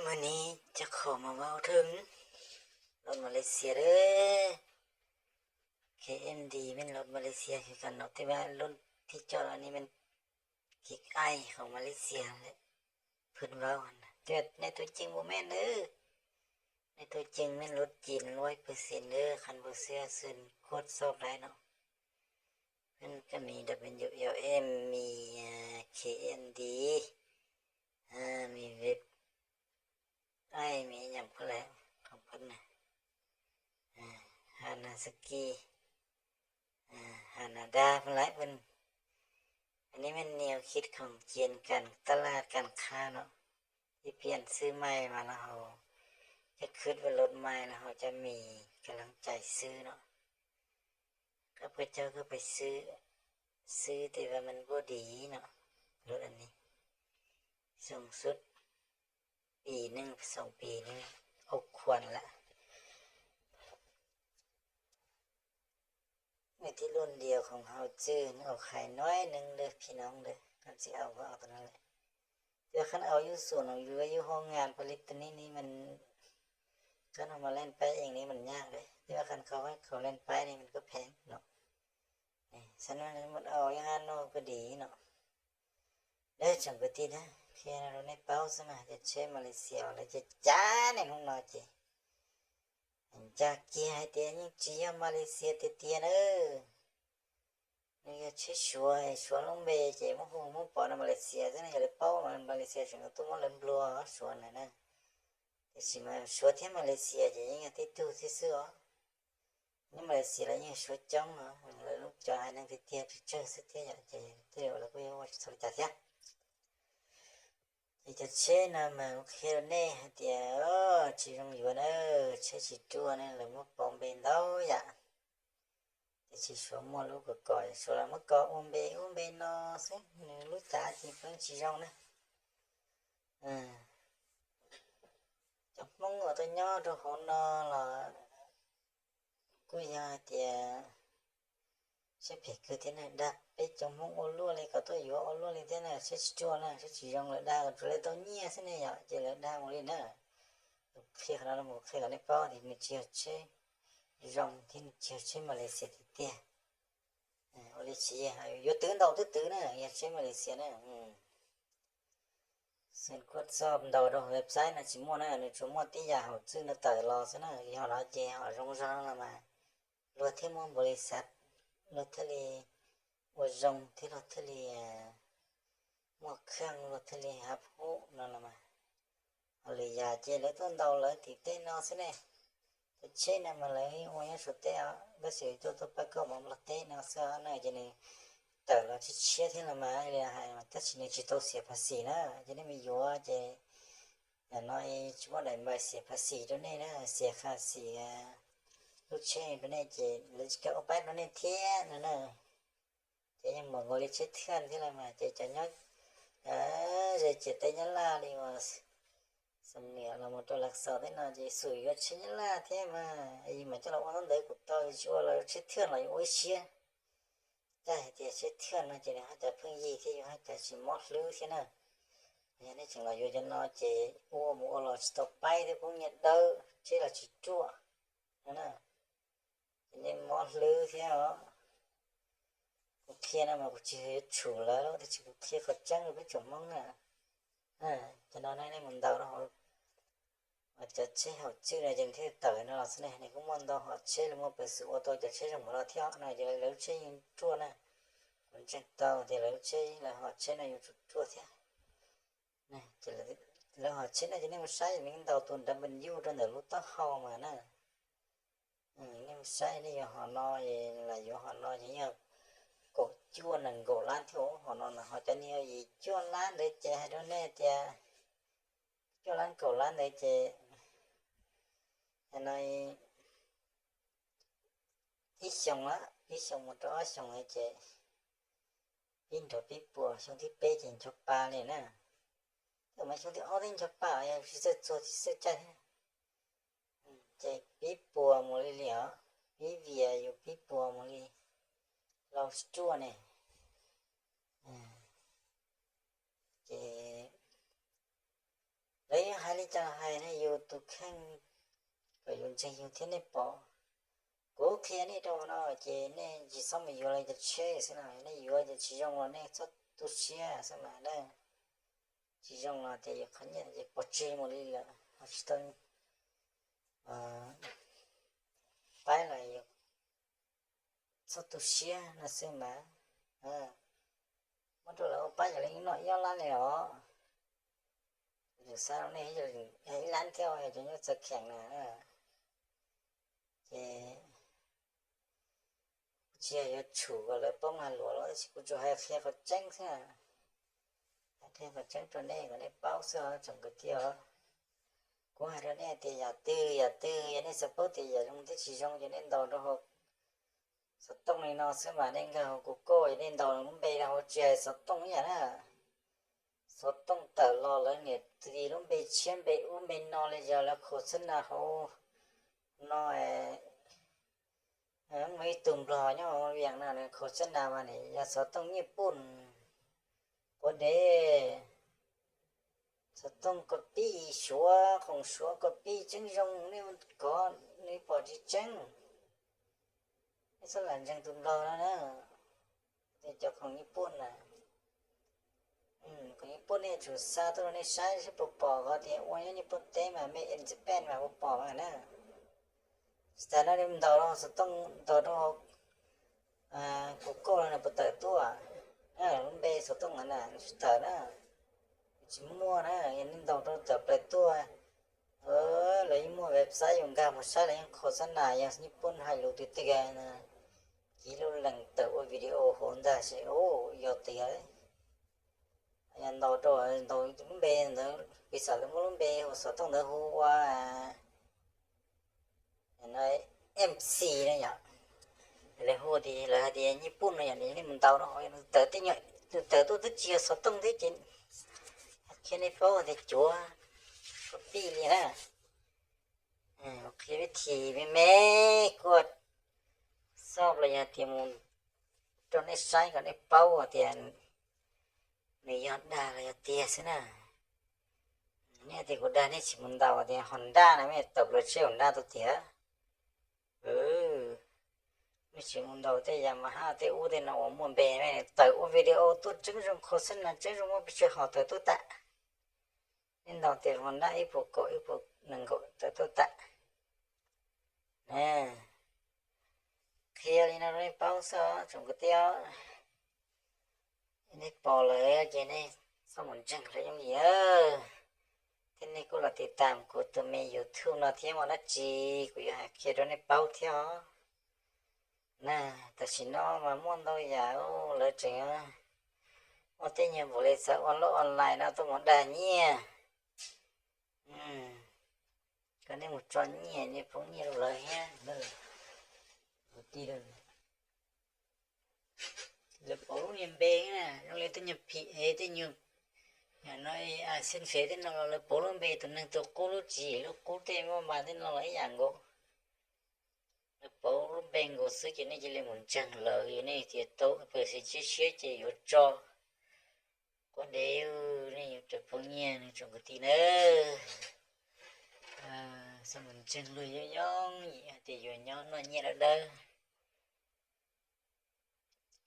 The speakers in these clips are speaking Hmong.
Mas ne, cov khoom mas vau rheej, los Malaysia dawb, K M D me los Malaysia, khe kam no tej va lub thib co los ne me, khe ai khoom Malaysia lawm, phwm vau, nej tus ceeb puas me nawb, nej tus ceeb me lub cin luaj pw xi nawb, kham npau xwb xwb kuj txog dai no, koj me W L M, me K M D, me vep, ai me nyam khuv lawm, khoom pab na, Hanasaki, Hanada pab lawm, nej me niam khit khoom cin kam taj laj kam qha no, ib piam xwb mai mas los hauv, cov khwb ve lod mai los hauv cov mis ka leej cai xwb no, koj puas coj koj pais xwb, xwb tes va man npuaj dim no, lod ni, xoom xub, pis neej xoom pis neej, au khuam lawm. Nws tib lub ntias khoom hauv txwj au khais nuav neeg lawm phim noov lawm, koj txiv au au tau no lawm. Twb khab au yug xum noog yug yug hoo ngas pab li tug ni ni mas, koj no mas leej paib ees ni mas nyaj lawm, twb khab khau khau leej paib ni mas koj pheej no. Xav nug mus au yog hab nug pab dim no. Dawb tsoom kwv tij na, qhia rau nej paub xwb mas cov tsheb Malaysia lawv cov cav nej hnub no ces ncaj kiag hais tias yeej tsis yog Malaysia tiag tiag na. Nws yog tsheb Suav, Suav lub npe ces muab hu muab pom no Malaysia xwb ne, yog lawv paub Malaysia tseem tuaj muab lawv nplua Suav na na. Tiam sis mas Suav thiab Malaysia ces yeej yog tib tug thiab xwb os. Nyob Malaysia lawv yeej Suav coob os, lawv lub cov haiv neeg tiag tiag tsawg tsawg xwb thiab yom, ces tej zaum lawv kuj yuav ua tsis txhaum li cas thiab. Ces cov tsheb no mas kuv qhia rau nej hais tias tsis zoo yuav na, tsheb tsis ruaj na, lawv muab pauv npe ntau yam. Tiam sis Suav muaj lub kos kos, Suav los muab kos ua npe ub npe no xwb, nws lub cav ces pheej tsis zoo na. Cov Hmoob uas tuaj nyob rau hauv no los kuj yog hais tias siab phem kawg thiab na, dag peb cov Hmoob ua luaj li kom tuaj yuav ua luaj li thiab na, siab tsis ruaj na, siab tsis zoo, lawv dag kom lawv tau nyiaj xwb ne yom, ces lawv dag mus li na. Qhia qhov no los qhia kom nej paub tias nws tsis yog tsheb zoo thiab nws tsis yog tsheb Malaysia tiag tiag. Ua li tsis yuav twv ntaus twb twv na, yog tsheb Malaysia na. Xeem kuaj txoj ntaus rau hauv website no tsis muaj na, nws tsuas muaj tib yam hauv txwj no tawm los xwb na, yog los ces ho zoo zog no los mas luag thiaj muaj npaum li xav, luag thiaj li ua zoo thiab luag thiaj li muaj kheej, luag thiaj li hav phuj no los mas. Ho lwm yam ces lawv tuaj ntaus lawv tim teb no xwb ne. Cov tsheb no mas lawv ua nyob Suav teb os, tab sis tuaj tuaj pab kauj mov Nplog teb no xwb na, ces nws tawm los tshiab tshiab thiab los mas li hais, tab sis nws tsis tau xiam phav xim na, ces nej mus yuav ces no tsis muaj daim npaim xiam phav xim rau nej na, xiam phav xim lub tsheb rau nej ces lawv tsis kam ua paib rau nej thiab no na. Ces yeej muaj nkaus li tsheb thiaj thiab los mas, ces cov nyob ze ciam teb Nyab Laj li uas Xam Niam los mus rau Lav Xaus teb no ces xum yuav tsheb Nyab Laj thiab mas, yus mam coj los ua ntawd kuv tau, yus tsis ua los tsheb thiaj los yus ua ib siab. Cas hais tias tsheb thiaj no ces nws haj cas pheej yig thiab yus haj cas tsis mob hlwb thiab na. Yog nej tseem los yuav cov no ces ua mus ua los tsis tau paib thiab, poob nyiaj dawb, tsheb los tsis ruaj no na. Ces nej mob hlwb thiab os. Kuv qhia no mas kuv tsis yuav tshum lawv, tab sis kuv qhia qhov tseeb rau peb tsoom Hmoob na. Cov no nej mus ntaus rau hauv cov tsheb hauv txwj no ces nws thiaj tawm no los xwb ne. Nws kuj muaj ntau hom tsheb los muaj peev xwm ua tau cov tsheb zoo npaum no thiab no, ces lawv lub tsheb yeej ruaj na. Kuv ntseeg tau tias lawv lub tsheb, lawv hom tsheb no yuav tsum ruaj thiab. Ces lawv hom tsheb no ces nej mus saib, nws ntaus tus W rau ntawm lub taub hau mas na. Nej mus saib, nej yuav hom no, lam yuav hom no ces yog kaum cuaj nees nkaum lab thiab, hom no na, ho cov niag yim cuaj lab ntawd ces hais rau nej tias, cuaj lab kaum lab ntawd ces no ib xyoos, ib xyoos mus rau ob xyoos ntawd ces pib nrog pib puas, xyoo thib peb ces ncho pa li na. Tej mas xyoo thib ob twb ncho pa, tsis txawj txuag tsis txawj caij thiab. Ces pib puas mus li li os, pib vias yus pib puas mus li, laus ruaj ne. Ces lawv Li cas los hais nej yus tus kheej kom yus ntseeg yus thiab nej pom. Kuv qhia nej rau no ces nej tsis txhob mus yuav lawv cov tsheb xwb no, nej yuav ces tsis zoo los nej txhob tu siab xwb mas na. Tsis zoo los ces yus qhov nyiaj ces pov tseg mus li lawm ho tsis tau pab los yus txhob tu siab no xwb mas. Muab rau lawv ua pab yog li noj ib ob lab li os. Yus xav rau nej ib lab thiab, cov nyob txawv kheem na. Ces kuv tsis yog yuav tshum kom lawv poob lag luam los tab sis kuv tsuas hais qhia qhov tseeb xwb. Hais qhia qhov tseeb rau nej kom nej paub xwb os tsoom kwv tij os. Kuv hais rau nej tias yam twg yam twg yog nej xav paub tias yam zoo thiab tsis zoo ces nej ntaus rau hauv xov tooj li no xwb mas, nej nkag hauv Google es nej ntaus lub npe rau hauv, tsis hais xov tooj ib yam na. Xov tooj tawm los lawv niam txiv lub npe tshiab npe ub npe no li yog lawv khos xab nas hauv no. Muaj ib tug nplog nyob hauv Vias no nws khos xab nas mas nws yog xov tooj Nyij Pooj quav dev, xov tooj kos pij Suav, khoom Suav kos pij tseeb zoo, nej kov nws pom tsis tseeb. Nej txhob lam ntseeg tus nplog no na. Cov khoom Nyij Pooj na, khoom Nyij Pooj nej yuav tsum xa tuaj rau nej saib seb puas pom, qhov tias ua nyob Nyij Pooj teb mas made in Japan mas puas pom mas na. Tsis tas no ntaus rau xov tooj, ntaus rau Google no nws puas tawm tuaj. Lub npe xov tooj ntawd na tsis tawm na, tsis muaj na, yog nej ntaus rau tawm plaws tuaj. Lawv yeej muaj website yus nkag mus saib, lawv yeej khos xab nas, yog Nyij Pooj hais lus twg twg na, kiv lub lees tawm ua video hauv ntag ces yog tiag. Yog ntaus rau, ntaus lub npe ntawd, piv xam lawv muab lub npe hauv xov tooj ntawd hu ua MC no yom, lawv hu tias, lawv hais tias Nyij Pooj no yom, nej mus ntaus rau, tawm tej nyuam, tawm tuaj twb tsis yog xov tooj thiab ces qhia nej paub tias cuav kos pij li na. Qhia vib thim me me kuj xauj los yog tias mus rau nej saib kom nej paub tias nws yog dag los yog tiag xwb na. Nej tias kuv dag nej tsis mus ntaus tias Honda na, mej tawm plaws tsheb Honda tuaj tiag. Mej tsis mus ntaus tej Yamaha tej ub tej no uas muaj npe, mej tawm ua video tuaj tseeb zoo, khos xab nas tseeb zoo, muaj pes tsawg hom tawm tuaj tas. Nej ntaus tias Honda ib puas kaum ib puas nees nkaum tawm tuaj tas. Qhia li no rau nej paub xwb tsoom kwv tij. Nej pom lawm ces nej txhob mus ntseeg lawv yooj yim, thiab nej kuj los tiv tam kuv tus me YouTube no thiab, muaj dab tsi kuv yuav hais qhia rau nej paub thiab os. Na, tam sim no mas muaj ntau yam lawv tseem muaj tej nyuag npaum li txawv ua loj online no tuaj mus dag nyiaj. Kom nej mus tso nyiaj, nej poob nyiaj rau lawv thiab. Lawv pauv lub niag npe na, zoo li tej nyuag phim es tej nyuag no, xeej fem tej no los lawv pauv lub npe, tus neeg tus qub lub tswv yim lub qub tej maj mas tej no los ib yam nkaus. Lawv pauv lub npe nkaus xwb ces nej cia li mus ntseeg lawv, yog nej tias tau pes siab siab ces yuav tso. Quav dev, nej yuav raug poob nyiaj, nej tsoom kwv tij nawb. Txhob mus ntseeg luag yooj yooj yim hais tias yuav nyob noj nyiaj dawb dawb.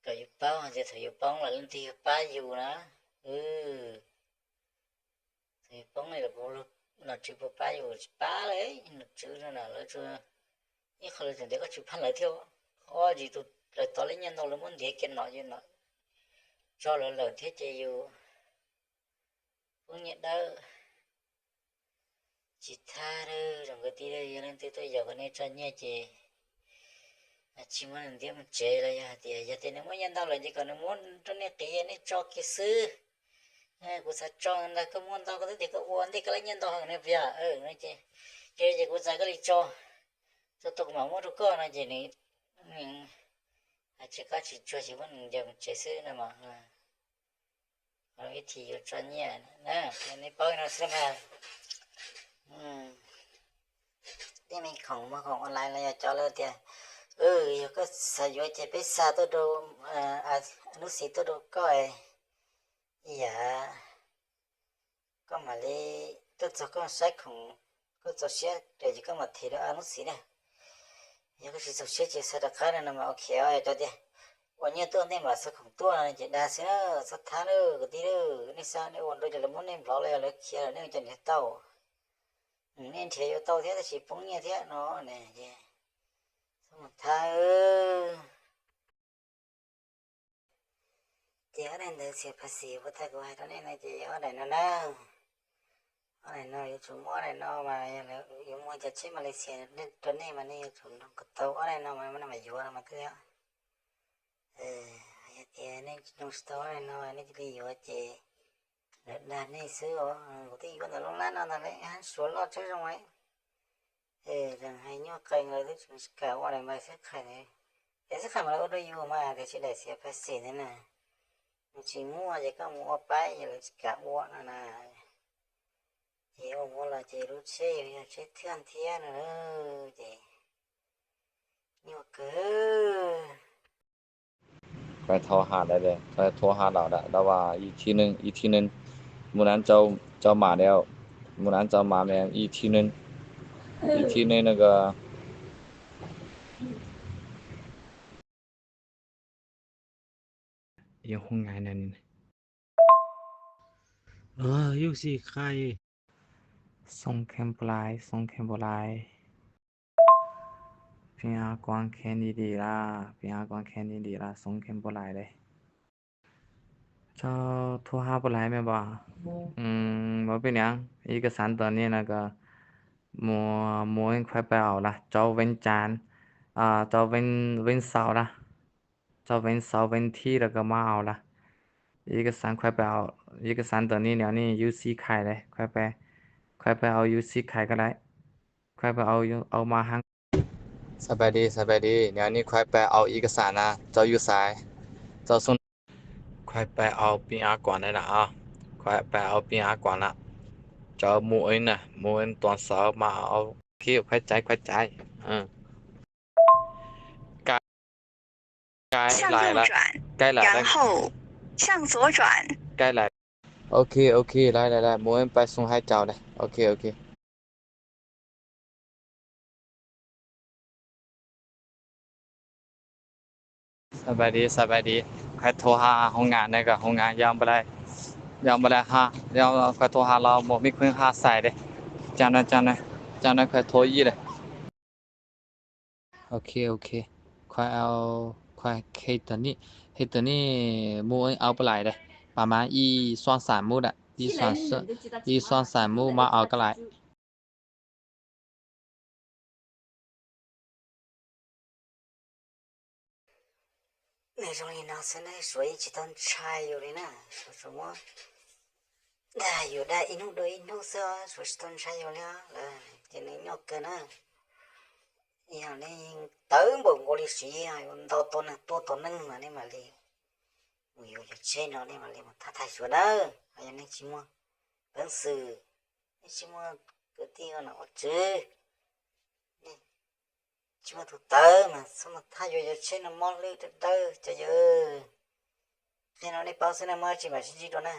Kom yus paub hais tias thaum yus poob lawm leej twg yog pab yus na. Thaum yus poob, nom tswv puas pab yus? Tsis pab li. Nom tswv no na lawv tsuas, ib qho lawv tseem tias koj tsis pab lawv thiab. Qhov tsis, tus lawv tov lawv nyiaj ntau lawv muab ntiav kiag nom, yus nom tso lawv lawm thiab ces yus poob nyiaj dawb. Tsis thab, tsoom kwv tij, yog leej twg tuaj yaum kom nej tso nyiaj ces tsis muab nws ntiav mus tsev los yog hais tias yog tias nws muab nyiaj ntau lawm ces kom nws muab rau nej qiv nej tso kiag xwb. Kuv xav tso ntag, koj muab ntau koj twb tias koj ua ntej koj lab nyiaj ntau heev na puas yog? Ces, ces kuv txais koj li tso, tso tau kuv mam muab rau koj no ces nws hais tias koj tsis tsuag ces muab nws ncaws mus tsev xwb no mas. Vib thim yuav tso nyiaj na, nej paub no xwb mas. Tej me khoom muag khoom online los yog cov lawv tias, yog koj xav yuav ces peb xa tuaj rau, lub xim tuaj rau koj, yam koj mam li tuaj txog koj saib khoom, koj txaus siab ces koj mam them rau lub txiv na. Yog koj tsis txaus siab ces xa rov qab no mas ok os. Yog cov tias ua nyiaj tuaj ntej mas xa khoom tuaj no ces dag xwb na, txhob thab na kwv tij na. Nej xav nej ua nrau ces lawv muab nej nplov los yog lawv khiav lawm nej ua cas nrhiav tau? Nej nrhiav yuav tau thiab tab sis poob nyiaj thiab no ne ces txhob mus thab. Ces ob daim ntawd txiav phas xis puas tag kuv hais rau nej no ces ob daim no na. Ob daim no yuav tsum muaj ob daim no mas yog lawv yuav muag cov tsheb Malaysia rau nej mas nej yuav tsum nrog kom tau ob daim no mas nej mam yuav no mas thiaj. Yog tias nej nrog tsis tau ob daim no nej cia li yuav ces lawv dag nej xwb os. Kuv twb yuav ntawm lub lab no ntag lauj, hab Suav loj tshab zoo lauj. Zeem hais nyuaj qees lawv twb tsis kam ua daim npais xwb qhais, daim xwb qhais mas lawv ua rau yus mas tias tsis daim txiav phas xis ntawd na. Nws tsis muaj ces koj mus ua paib ces lawv tsis kam ua no na. Ces ua mus ua los ces lub tsheb yus yog tsheb thwj thiab no ces nyuaj kawg. Koj thov ha lawm, koj thov ha lawm da, da vas ib thib neej, ib thib neej, mus nan cau mam da, mus nan cau mam me ib thib neej, ib thib neej na koj. Yog hoo ngai na. Yus xij qha. Xoo kheej npu lais, xoo kheej npu lais. Peb a kuam kheej nti nti lawm, peb a kuam kheej nti nti lawm, xoo kheej npu lais li. Tso, thov ha npu lais me npam. Mov pij niam, ib kas xav ntawm ni na koj, mus, mus ib khuaib pais aus lawm, cov veeb cav, cov veeb xaus lawm, cov veeb xaus veeb thib los koj mam aus lawm. Ib kas xav khuaib pais, ib kas xav ntawm ni niam ni U C khai li, khuaib pais aus U C khai koj lawm, khuaib pais aus mas hab. Xab pais di, xab pais di, niam ni khuaib pais aus ib kas xav na, cov U C, cov xoo. Khuaib pais aus pij a kuam na, khuaib pais aus pij a kuam lawm, cov mus ib na, mus ib tuam xaus mas aus, khuaib caiv, khuaib caiv. Kais lais lawm, kais lais lawm, kais lais. Ok, ok, lais lais lais, mus pais xoo hais caum lawm. Ok, ok. Xab pais di, xab pais di, khuaib thov ha hoo nga na koj, hoo nga, yog npa lais, yog npa lais ha, yog khuaib thov ha los mus mej khueeb ha xais li. Cas na, cas na, cas na khuaib thov yij li. Ok, ok. Khuaib, khuaib, hej tawm ni, hej tawm ni, mus au npa lais li. Pab mas ib xoom xam mub lawm, ib xoom xam mub mas au koj lais. Nws zoo li no xwb ne, Suav yeej tsis tau ntshai yus li na. Suav tsuas muab dag yus dag ib hnub dua ib hnub xwb, Suav tsis tau ntshai yus li lawm, ces nws nyuaj kawg na. Yog nej tawv npaum nkaus li Suav, yog yuav ntaus tau neeg tua tau neeg mas nej mam li mus yuav cov tsheb no, nej mam li mus thab thaiv Suav na. Ho yog nej tsis muaj peev xwm, nej tsis muaj kwv tij ua nom ua tswv, nej tsis muaj tus tawv mas txhob mus thab yuav cov tsheb no mob lwj dawb dawb cov yawg. Qhia rau nej paub xwb na, muaj dab tsi mam sib ntsib dua na.